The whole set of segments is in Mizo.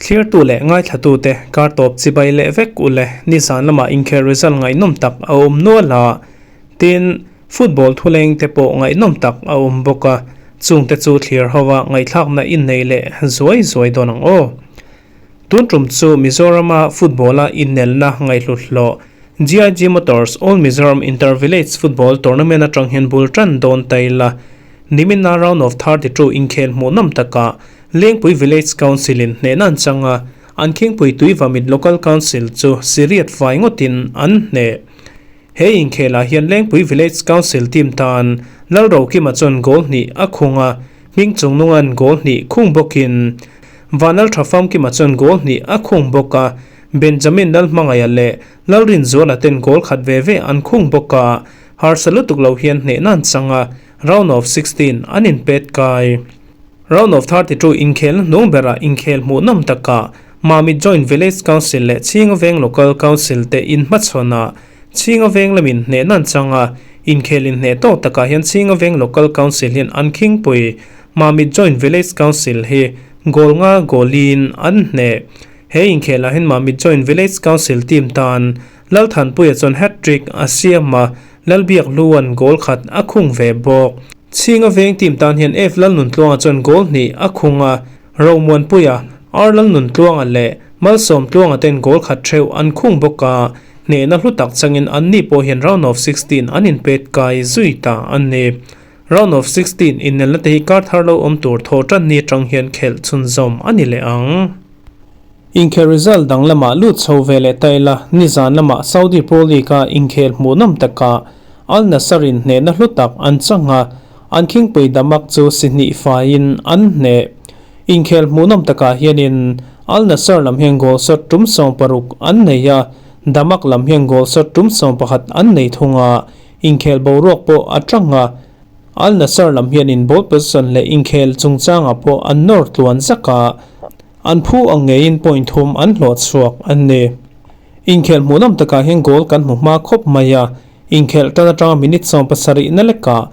Thlirtu leh ngaithlatute kar tawp chibai leh vek u le, nizan lamah inkhel result ngaihnawm tak a awm nual a, tin, football thuleng te pawh ngaihnawm tak a awm bawk a, chungte chu thlir ho a ngaihthlakna innei leh zuai zuai dawn ang aw. Tun tum chu Mizorama football-a innelna ngaihhlut hlawh GIG Motors All Mizoram Inter Village Football Tournament atang hian bul tan dawn ta ila, nimina round of 32 inkhel hmuhnawm takah Lengpui Village Council-in hnehna an chang a, an khingpui Tuivamit Local Council chu Siriat fai ngawtin an hneh. He inkhelah hian Lengpui Village Council team tan Lalrokima chuan goal hnih a khung a, Hming Chungnunga'n goal hnih khung bawkin Vanlaltha Famkima chuan goal hnih a khung bawk a, Benjamin Lalhmangaia leh Lalrinzuala ten goal khat ve ve an khung bawk a, harsa lutuk lo hian hnehna an chang a, round of 16 an inpet kai. Round of 32 inkhelna hnung berah inkhel hmuhnawm takah Mamit Joint Village Council leh Chhinga Veng Local Council te inhmachhawn a, Chhinga Veng lamin hnehna an chang a, inkhel inhneh tawk takah hian Chhinga Veng Local Council hian an khingpui Mamit Joint Village Council hi goal nga goal-in an hneh. He inkhelah hian Mamit Joint Village Council team tan Lalthanpuia chuan hat-trick a siam a, Lalbiak Hluan goal khat a khung ve bawk. Chhinga veng team tan hian F Lalnuntluanga chuan goal hnih a khung a, Romuanpuia, R Lalnuntluanga leh Malsawmtluanga ten goal khat theuh an khung bawk a, hnehna hlu tak changin anni pawh hian round of 16 an inpet kai zui ta a ni. Round of 16 innelna te hi kar thar lo awm tur thaw tan ni atang hian khelh chhunzawm a ni leh ang. Inkhel result dang lamah lut chho ve leh ta ila, nizan lamah Saudi Pro League-a inkhel hmuhnawm takah Al Nassr-in hnehna hlu tak an chang a, an khingpui Damak chu si hnih faiin an hneh. Inkhel hmuhnawm takah hianin Al Nassr lam hian goal shot tum 60 an nei a, Damak lam hian goal shot tum 11 an nei thung a, inkhel boruak pawh a tang a, Al Nassr lam hianin ball possession leh inkhel chungchangah pawh an nawr tluan zak a, An phu ang ngeiin point thum an hlawh chhuak an ni. Inkhelh hmuhnawm takah hian goal kan hmu hma khawp mai a, inkhelh tan atanga minute 70 na lekah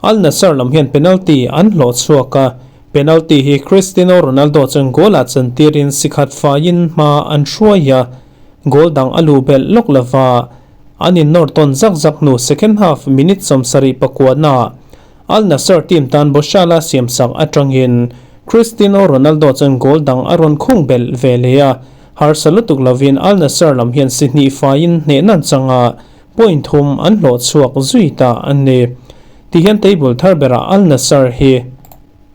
Al Nassr lam hian penalty an hlawh chhuak a, penalty hi Cristiano Ronaldo chuan goal ah chantirin si khat faiin hma an hruai a, goal dang a luh belh lawk lova an innawr tawn zak zak hnu second half minute 79 ah Al Nassr team tan Boshala siamsak atangin Cristiano Ronaldo chuan goal dang a rawn khung belh ve leh a, harsa lutuk lovin Al Nassr lam hian si hnih faiin hnehna an chang a, point thum an hlawh chhuak zui ta a ni. Tihian table thar berah Al Nassr hi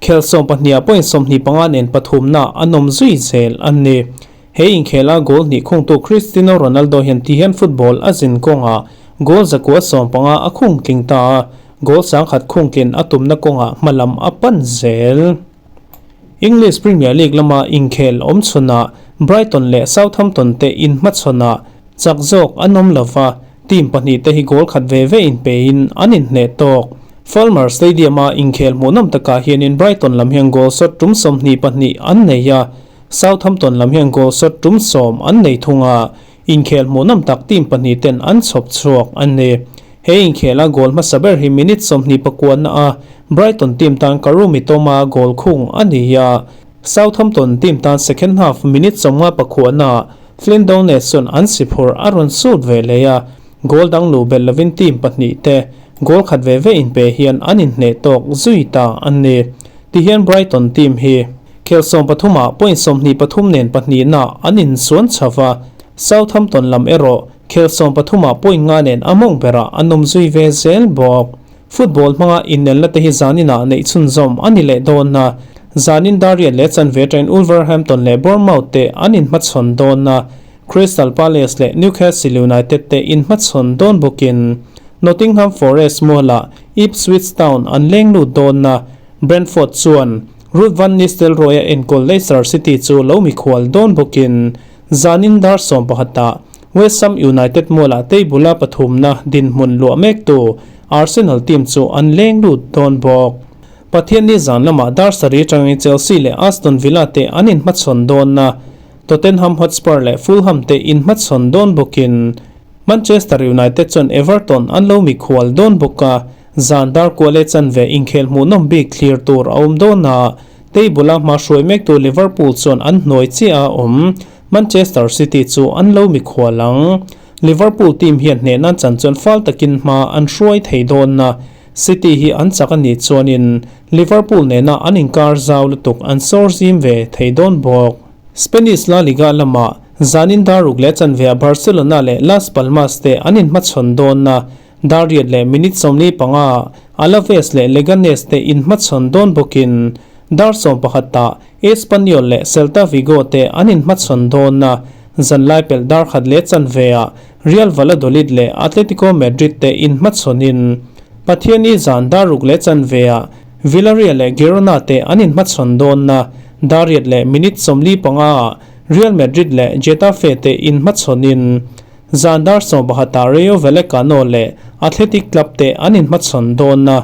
khel 12 ah point 25 nen pathumna an awm zui zel a ni. He inkhela goal hnih khungtu Cristiano Ronaldo hian tihian football a zin kawngah goal 115 a khung tling ta a, goal 1000 khung tlin a tumna kawngah hmalam a pan zel. English Premier League lama inkhel awm chhunah Brighton leh Southampton te inhmachhawnah chak zawk an awm lova, team pahnih te hi goal khat ve ve inpein an inhneh tawk. Falmer Stadium-a inkhel hmuhnawm takah hianin Brighton lam hian goal shot tum 22 an nei a, Southampton lam hian goal shot tum 10 an nei thung a, inkhel hmuhnawm tak team pahnih ten an chhawp chhuak an ni. He inkhela goal hmasa ber hi minute 29 na a Brighton team tan Karu Mitoma goal khung a ni a, Southampton team tan second half minute 54 na Flynn Downes chuan an si phur a rawn sut ve leh a, goal dang luh belh lovin team pahnih te goal khat ve ve inpe hian an inhneh tawk zui ta an ni. Tihian Brighton team hi Khel 13 ah point 23 nen pahnihna an insuan chho va, Southampton lam erawh khel 13 ah point nga nen a mawng berah an awm zui ve zel bawk. Football hmanga innelna te hi zaninah neih chhunzawm a ni leh dawn a, zanin Darien leh chanve atangin Wolverhampton leh Bournemouth te an inhmachhawn dawn a, Crystal Palace leh Newcastle United te inhmachhawn dawn bawkin Nottingham Forest mualah Ipswich Town an leng lut dawn a, Brentford chuan Ruud van Nistelrooy a enkawl Leicester City chu lo mikhual dawn bawkin zanin dar 11 ah West Ham United mualah table a pathumna dinhmun luah mektu Arsenal team chu an leng lut dawn bawk. Pathianni zan lamah dar 7 atangin Chelsea leh Aston Villa te an inhmachhawn dawn a, Tottenham Hotspur leh Fulham te inhmachhawn dawn bawkin Manchester United chuan Everton an lo mikhual dawn bawk a, zan dar kual e chanve inkhel hmuhnawm bik thlir tur a awm dawn a. Table-a hma hruai mektu Liverpool chuan an hnuai chiah a awm. Manchester City chu an lo mikhual ang. Liverpool team hian hnehna chan chuan fal takin hma an hruai thei dawn a, City hi an chak a nih chuanin Liverpool nena an inkar zau lutuk an sawr zim ve thei dawn bawk. Spanish La Liga lamah zanin dar ruk leh chanveah Barcelona leh Las Palmas te an inhmachhawn dawn a, dar riat leh minute 45 Alaves leh Leganes te inhmachhawn dawn bawkin dar 11 Espanyol leh Celta Vigo te an inhmachhawn dawn a, zanlai pelh dar khat leh chanveah Real Valladolid leh Atletico Madrid te inhmachhawnin Pathianni zan dar ruk leh chanveah Villarreal leh Girona te an inhmachhawn dawn a, dar riat leh minute 45 Real Madrid leh Getafe te inhmachhawnin zan dar 11 Rayo Vallecano leh Athletic Club te an inhmachhawn dawn a,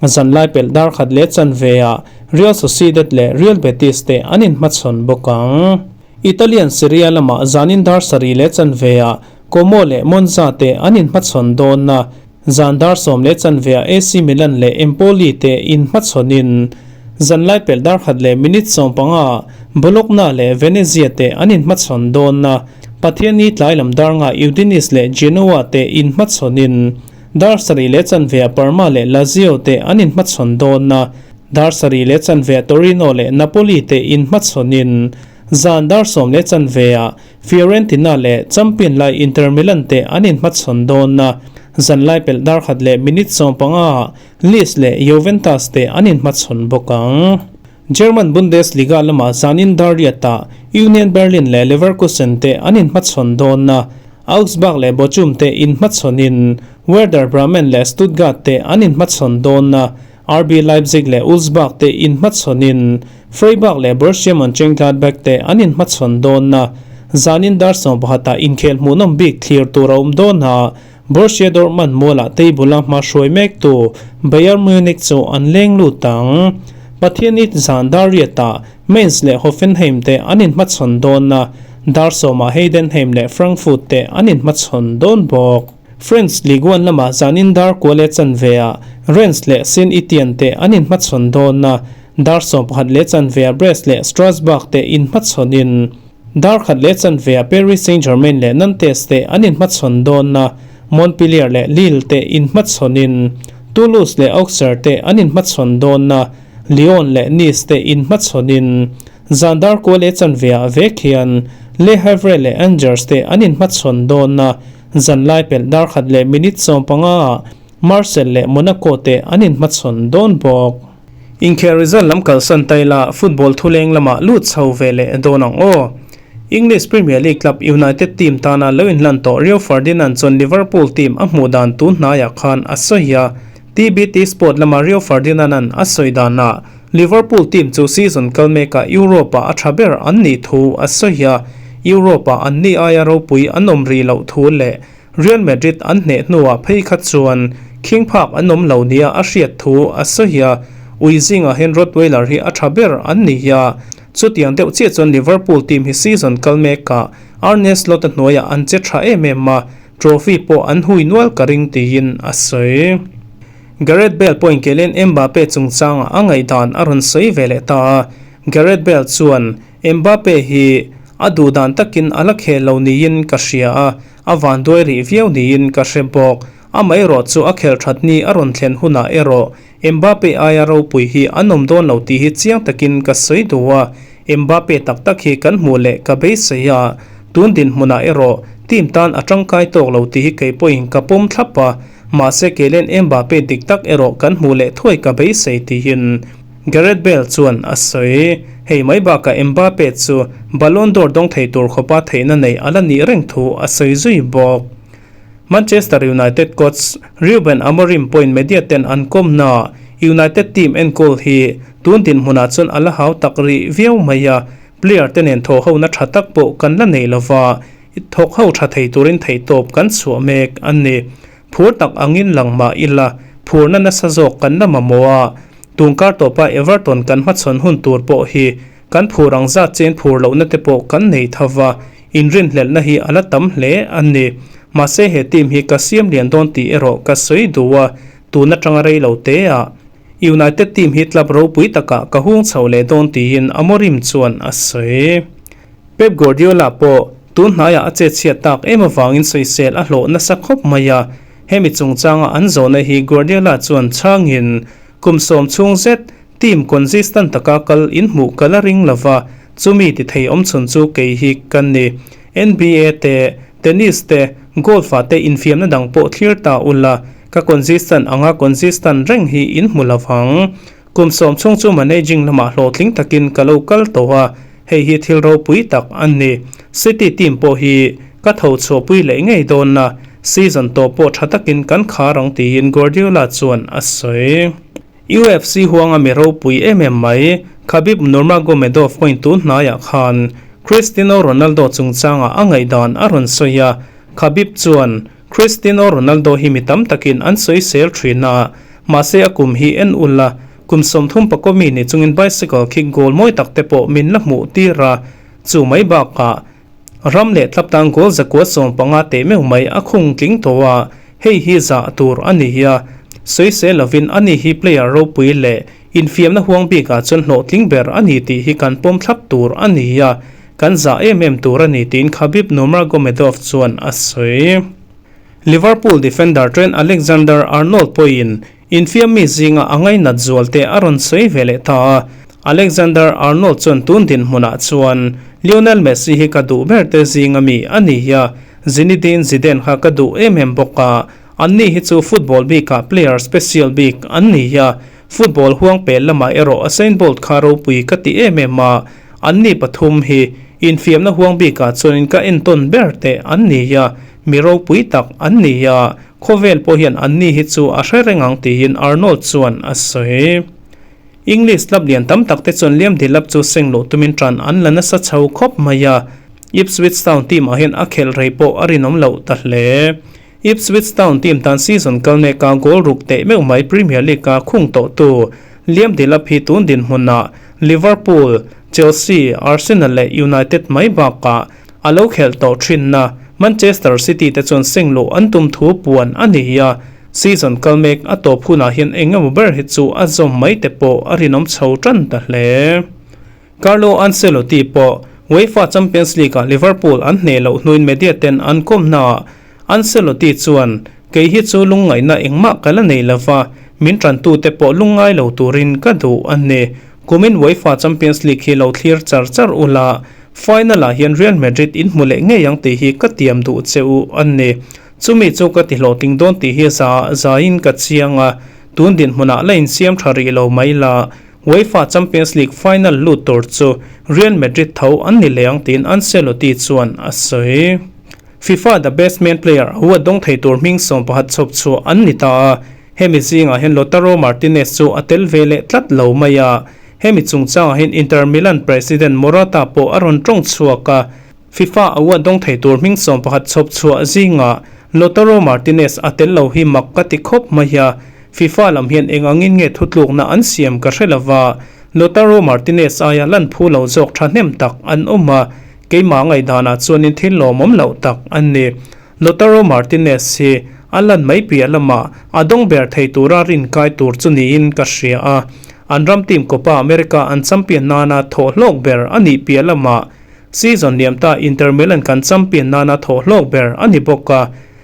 zanlai pelh dar khat leh chanveah Real Sociedad leh Real Betis te an inhmachhawn bawk ang. Italian Serie A lamah zanin dar sarih leh chanveah Como leh Monza te an inhmachhawn dawn a, zan dar sawm leh chanveah AC Milan leh Empoli te inhmachhawnin zanlai pelh dar khat leh minute 15 Bologna leh Venezia te an inhmachhawn dawn a, Pathianni tlai lam dar nga Udinese leh Genoa te inhmachhawnin dar sarih leh chanveah Parma leh Lazio te an inhmachhawn dawn a, Dar sarih leh chanveah Torino leh Napoli te inhmachhawnin zan dar sawm leh chanveah Fiorentina leh champion lai Inter Milan te an inhmachhawn dawn a, zan lai pelh dar khat leh minute 15 Leeds leh Juventus te an inhmachhawn bawk ang. German Bundesliga lamah zanin dar riatah Union Berlin leh Leverkusen te an inhmachhawn dawn a, Augsburg leh Bochum te inhmachhawnin Werder Bremen leh Stuttgart te an inhmachhawn dawn a, RB Leipzig leh Wolfsburg te inhmachhawnin Freiburg leh Borussia Mönchengladbach te an inhmachhawn dawn a, zanin dar 11 inkhel hmuhnawm bik thlir tur a awm dawn a, Borussia Dortmund mualah table-a hma hruai mektu Bayern Munich chu an leng lut ang. Pathianni zan dar riatah Mainz leh Hoffenheim te an inhmachhawn dawn a, dar 10 Heidenheim leh Frankfurt te an inhmachhawn dawn bawk. French Ligue 1 lamah zanin dar kua leh chanveah Rennes leh Saint-Etienne te an inhmachhawn dawn a, dar 11 leh chanveah Brest leh Strasbourg te inhmachhawnin dar khat leh chanveah Paris Saint-Germain leh Nantes te an inhmachhawn dawn a, Montpellier leh Lille te inhmachhawnin Toulouse leh Auxerre te an inhmachhawn dawn a, Lyon leh Nice te inhmachhawnin zan dar kua leh chanveah vek hian Le Havre leh Angers te an inhmachhawn dawn a, Zanlai pelh dar khat leh minute 15 Marseille leh Monaco te an inhmachhawn dawn bawk. Inkhel result lam kalsan ta ila football thuleng lamah lut chho ve leh dawn ang aw. English Premier League club United team tana lo inhlan tawh Rio Ferdinand chuan Liverpool team a hmuh dan tun hnaiah khan a sawi a. TBT Sport lama Rio Ferdinand-a'n a sawi danah Liverpool team chu season kal mekah Europe-ah a tha ber an nih thu a sawi a, Europe-ah an ni aia ropui an awm rih loh thu leh Real Madrid an hneh hnuah phei kha chuan khing phak an awm lo nia a hriat thu a sawi a, ui zingah hian Rottweiler hi a tha ber an ni a, chutiang deuh chiah chuan Liverpool team hi season kal mekah Arne Slot-a hnuaiah an che tha em em a, trophy pawh an hui nual ka ring tiin a sawi. Gareth Bale pawhin Kylian Mbappe chungchangah a ngaihdan a rawn sawi ve leh ta a, Gareth Bale chuan, Mbappe hi a duh dan takin a la khel lo niin ka hria a, a vanduai rih viau niin ka hre bawk. Amaherawh chu a khel that ni a rawn thlen hunah erawh Mbappe aia ropui hi an awm dawn lo tih hi chiang takin ka sawi duh a, Mbappe tak tak hi kan hmuh leh ka beisei a, tun dinhmunah erawh team tan a tangkai tawk lo tih hi kei pawhin ka pawm thlap a, mahse Kylian Mbappe dik tak erawh kan hmuh leh thuai ka beisei tiin Gareth Bale chuan a sawi. Hei mai bakah Mbappe chu Ballon d'Or dawng thei tur khawpa theihna nei a la nih reng thu a sawi zui bawk. Manchester United coach Ruben Amorim pawhin media ten an kawmna United team enkawl hi tun dinhmunah chuan a la hau tak rih viau mai a, player te nen thawh hona tha tak pawh kan la nei lova, thawk ho tha thei turin theihtawp kan chhuah mek a ni. Phur tak angin lang mah ila, phurna nasa zawk kan la mamawh a, tun kar tawpa Everton kan hmachhawn hun tur pawh hi kan phur ang zat chen phur lohna te pawh kan nei tho va, inrinhlelhna hi a la tam hle a ni. Mahse he team hi ka siam lian dawn tih erawh ka sawi duh a, tun atanga rei lo te ah. United team hi club ropui takah ka hung chho leh dawn tiin Amorim chuan a sawi. Pep Guardiola pawh tun hnaiah a chetchhiat tak em avangin sawisel a hlawh nasa khawp mai a, hemi chungchanga an zawhna hi Guardiola chuan chhangin kum sawm chhung zet team consistent taka kal inhmuh ka la ring lova, chumi ti thei awmchhun chu kei hi ka ni. NBA te, tennis te, golf ah te infiamna dang pawh thlir ta ula, ka consistent anga consistent reng hi inhmu lovang. Kum sawm chhung chu managing lamah hlawhtling takin ka lo kal tawh a, hei hi thil ropui tak a ni. City team pawh hi ka tho chhuahpui leh ngei dawn a, season tawh pawh tha takin kan khar ang tiin Guardiola chuan a sawi. UFC huanga mi ropui em em mai Khabib Nurmagomedov pawhin tun hnaiah khan Cristiano Ronaldo chungchangah a ngaihdan a rawn sawi a, Khabib chuan Cristiano Ronaldo hi mi tam takin an sawisel thin a, mahse a kum hi en ul a, kum 30 pakaw mi ni chungin bicycle khi goal mawi tak te pawh min la hmuh tir a, chu mai bakah ram leh tlap tan goal 115 teh meuh mai a khung tling tawh a, hei hi zah tur a ni a, sawisel lovin ani hi player ropui leh infiamna huang bikah chuan hlawhtling ber a ni tih hi kan pawm thlap tur a ni a. Kan zah em em tur a ni tiin Khabib Nurmagomedov chuan a sawi. Liverpool defender Trent Alexander-Arnold pawhin infiam mi zinga a ngainat zualte a rawn sawi ve leh ta a. Alexander-Arnold chuan tun dinhmunah chuan Lionel Messi hi ka duh ber te zinga mi a ni a, Zinedine Zidane kha ka duh em em bawk a, anni hi chu football bikah player special bik an ni a, Football huang pel lamah erawh Usain Bolt kha ropui ka ti em em a, anni pathum hi infiamna huang bikah chuanin ka entawn ber teh an ni a, mi ropui tak an ni a, khawvel pawh hian anni hi chu a hre reng ang tiin Arnold chuan a sawi. English club lian tam tak te chuan Liam Delap chu seng luh tumin tan an la nasa chho khawp mai a, Ipswich Town team ah hian a khelh rei pawh a rinawm loh ta hle. Ipswich Town team tan season kal mek a goal ruk teh meuh mai Premier League a khung tawhtu Liam Delap hi tun dinhmunah Liverpool, Chelsea, Arsenal leh United mai bakah a lo khelh tawh thinna Manchester City te chuan seng luh an tum thu puan a ni a, season kal mek a tawp hunah hian eng emaw ber hi chu a zawm mai te pawh a rinawm chho tan ta hle. Carlo Ancelotti pawh UEFA Champions League-ah Liverpool an hneh loh hnuin media ten an kawmnaah Ancelotti chuan, Kei hi chu lungngaihna engmah ka la nei lova, min tantute pawh lungngai lo turin ka duh a ni. Kumin UEFA Champions League hi lo thlir char char ula, final-ah hian Real Madrid in hmu leh ngei ang tih hi ka tiam duh che u a ni. Chumi chu ka ti hlawhtling dawn tih hi za zaiin ka chiang a, tun dinhmunah la insiam tha rih lo mai la. UEFA Champions League final lut tur chu Real Madrid tho an ni leh ang tiin Ancelotti chuan a sawi. FIFA The Best Man Player award dawng thei tur hming 11 chhawp chhuah an ni ta a, hemi zingah hian Lautaro Martinez chu a tel ve leh tlat lo mai a. Hemi chungchangah hian Inter Milan president Morata pawh a rawn tawng chhuak a, FIFA award dawng thei tur hming 11 chhawp chhuah zingah Lautaro Martinez a tel lo hi mak ka ti khawp mai a, FIFA lam hian eng angin nge thutlukna an siam ka hre lova, Lautaro Martinez aia lan phu lo zawk thahnem tak an awm a, keimah ngaihdanah chuanin thil lawmawm loh tak an ni. Lautaro Martinez hi a lan mai piah lamah a dawng ber thei tura rinkai tur chu niin ka hria a, an ram team Copa America an champion nana thawh hlawk ber a nih piah lamah season liam ta Inter Milan kan champion nana thawh hlawk ber a ni bawk a,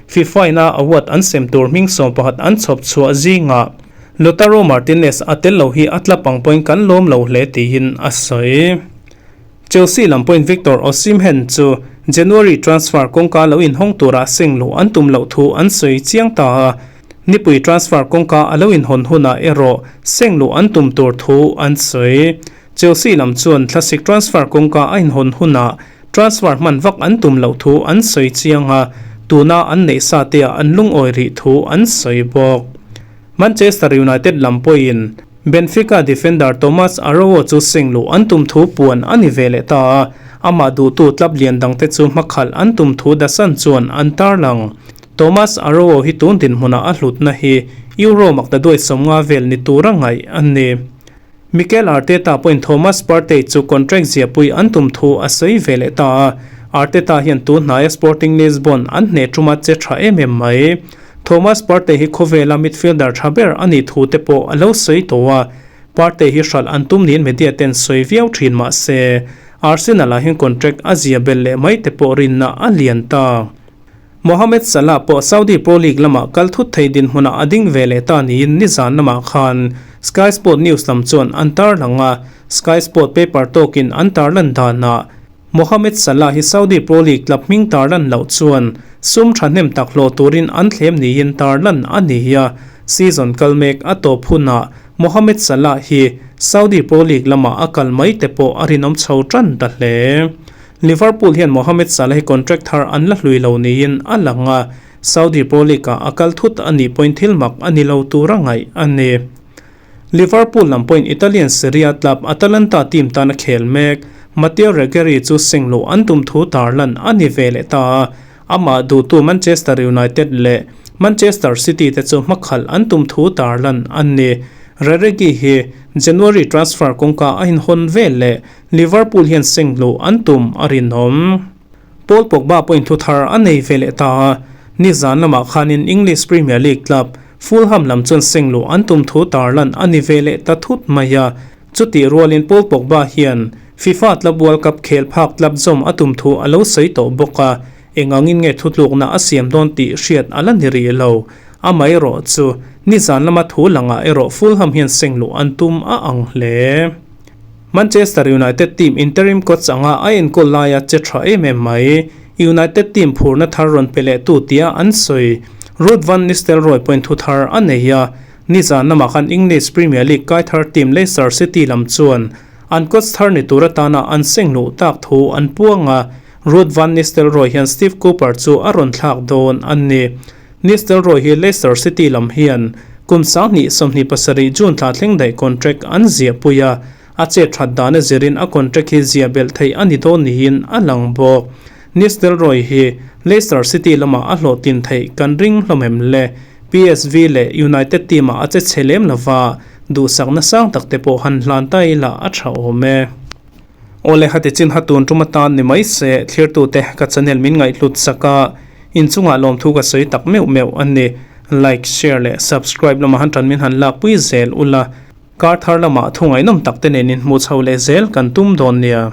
FIFA in a award an sem tur hming 11 an chhawp chhuah zingah Lautaro Martinez a tel lo hi a tla pang pawhin kan lawm lo hle tiin a sawi. Chelsea lam pawhin Victor Osimhen chu January transfer kawngka lo inhawng tura seng luh an tum loh thu an sawi chiang ta a, nipui transfer kawngka a lo inhawn hunah erawh seng luh an tum tur thu an sawi. Chelsea lam chuan thlasik transfer kawngka a inhawn hunah Transfer hman vak an tum loh thu an sawi chiang a, tuna an neih sa te ah an lungawi rih thu an sawi bawk. Manchester United lam pawhin Benfica defender Tomas Araujo chu seng luh an tum thu puan a ni ve leh ta a, amah duhtu club lian dangte chu hmakhalh an tum thu The Sun chuan an tarlang. Tomas Araujo hi tun dinhmunah a hlutna hi Euro maktaduai 50 vel ni tura ngaih a ni. Mikel Arteta pawhin Thomas Partey chu contract ziahpui an tum thu a sawi ve leh ta a, Arteta hian tun hnaia Sporting Lisbon an hneh ṭuma che ṭha em em mai. Thomas Partey hi khawvela midfielder tha ber a nih thu te pawh a lo sawi tawh a, Partey hi hralh an tum niin media ten sawi viau thin mah se, Arsenal ah hian contract a zia belh leh mai te pawh rinna a lian ta. Mohamed Salah pawh Saudi Pro League lamah kal thut thei dinhmunah a ding ve leh ta niin nizan lamah khan Sky Sport News lam chuan an tarlang a, Sky Sport paper tawkin an tarlan danah Mohamed Salah hi Saudi Pro League club hming tarlan loh chuan sum thahnem tak hlawh turin an thlem niin tarlan a ni a, season kal mek a tawp hunah Mohamed Salah hi Saudi Pro League lamah a kal mai te pawh a rinawm chho tan ta hle. Liverpool hian Mohamed Salah hi contract thar an la hlui lo niin a lang a, Saudi Pro League-ah a kal thut a nih pawhin thil mak a ni lo tura ngaih a ni. Liverpool lam pawhin Italian Serie A club Atalanta team tana khel mek Matteo Reggeri chu sengluh an tum thu tarlan a ni ve leh ta a, amah duhtu Manchester United leh Manchester City te chu hmakhalh an tum thu tarlan a ni. Reregui hi January transfer kawngka a inhawn vel leh Liverpool hian sengluh an tum a rinawm. Paul Pogba pawhin thu thar a nei ve leh ta a, nizan lamah khanin English Premier League club Fulham lam chuan sengluh an tum thu tarlan a ni ve leh ta thut mai a, chutih rualin Paul Pogba hian FIFA Club World Cup khel phak club zawm a tum thu a lo sawi tawh bawk a, eng angin nge thutlukna a siam dawn tih hriat a la ni rih lo. Amaherawh chu nizan lama thu langah erawh Fulham hian sengluh an tum a ang hle. Manchester United team interim coach anga a enkawl laia che tha em em mai. United team phurna thar rawn pe leh tu tia an sawi. Ruud van Nistelrooy pawhin thu thar a nei a, nizan lamah khan English Premier League kai thar team Leicester City lam chuan an coach thar ni tur atana an seng luh tak thu an puang a, Ruud van Nistelrooy hian Steve Cooper chu a rawn thlak dawn a ni. Nistelrooy hi Leicester City lam hian kum 2027 June thla thleng daih contract an ziahpui a, a chet that dan a zirin a contract hi ziah belh theih a ni dawn niin a lang bawk. Nistelrooy hi Leicester City lamah a hlawhtlin theih kan ring hlawm em le? PSV leh United team ah a che chhe lem lova, duhsakna sang tak te pawh han hlan ta ila a tha awm e. Awle hati chin ha tun tum atan ni mai se, thlirtute ka channel min ngaihhlut sak a, inchungah lawmthu ka sawi tak meuh meuh a ni. Like, share leh subscribe lamah han tan min han lakpui zel ula, kar thar lamah thu ngaihnawm tak te nen inhmuh chho leh zel kan tum dawn nia.